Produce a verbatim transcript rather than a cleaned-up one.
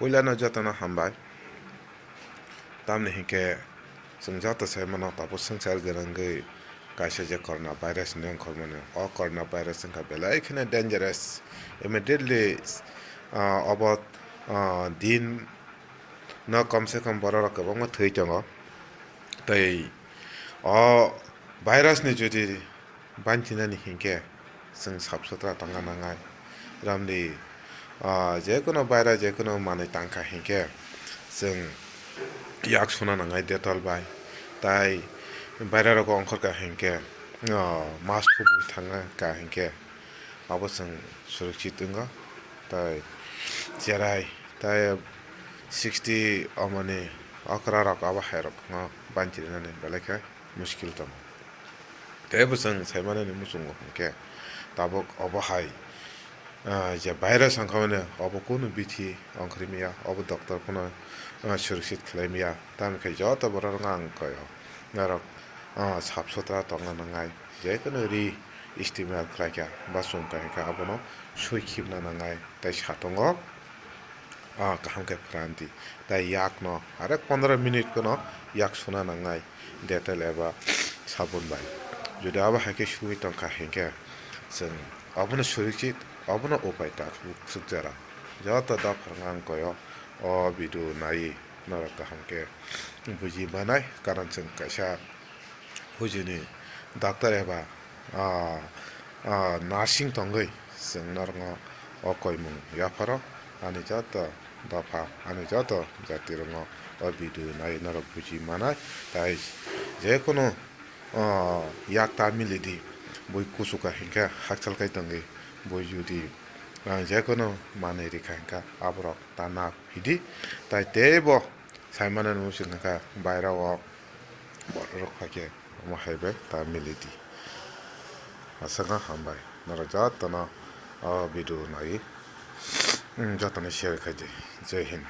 Puilano jotono hambai. Tamni hinkhe chwng joto sai mano tabuk swngchar gwnangwi kaisa je corona virus ni wngkhormani. O corona virus wngkha belai kheno dangerous. Immediately, ah, obo, ah, din no kom se kom borok rok kwbangma thwi tongo. Tei o virus ni jodi bantinani hinkhe chwng sap sutra tongna nangnai. Ramri, ah, jekunu baira jekunu manwi tangkha hinkhe chwng yak suna nangnai Dettol bai. Tai baira rogo ongkhorkha hinkhe, ah, mask khubui thangna ka hinkhe abo chwng surakshit wngo. Tai cherai, tai sixty omoni okra rok abo hai rok no bantinani belai khe muskil tongo. Tei bwswng saimanani muchungo hinkhe tabuk obo hai, ah, je virus wngkha mani obo kunu bithi ongkhorwi maya, obo doctor phano, ah, surakshit khlai maya. Tamokhe joto borok rok ang koi o norok, ah, sap sutra tongna nangnai, jekunu ri istimal khlaikha ba chumkha hinkhe abono sui khibna nangnai tei satungo. Ah, kaham khe pran di. Tai yak no arek pondro minute kheno yak suna nangnai Dettol eba sabun bai. Jodi abo hai khe sui tongkha hinkhe chwng obono surakshit, obono upai ta swk jora. Joto dopha rok ang koi o, o video nai norok kaham khe buji manai, karon chwng kaisa hujini doctor eba, ah, ah, nursing tongwi chwng norokno o koimung yapharo ani joto dopha, ani joto jatirokno o video nai norok buji manai. Tai jekunu, ah, yak ta mili di, bui kuchuka hinkhe hakchal khai tongwi bui jodi, ah, jekunu manwi rikha hinkhe aborok ta nak phidi. Tai teibo saimano nung sing kha baira o borok rok phaikhe omo hai bai ta mili di. Aswkno hambai norok jotono o video nai, mm, jotono share khai di. Jai Hind.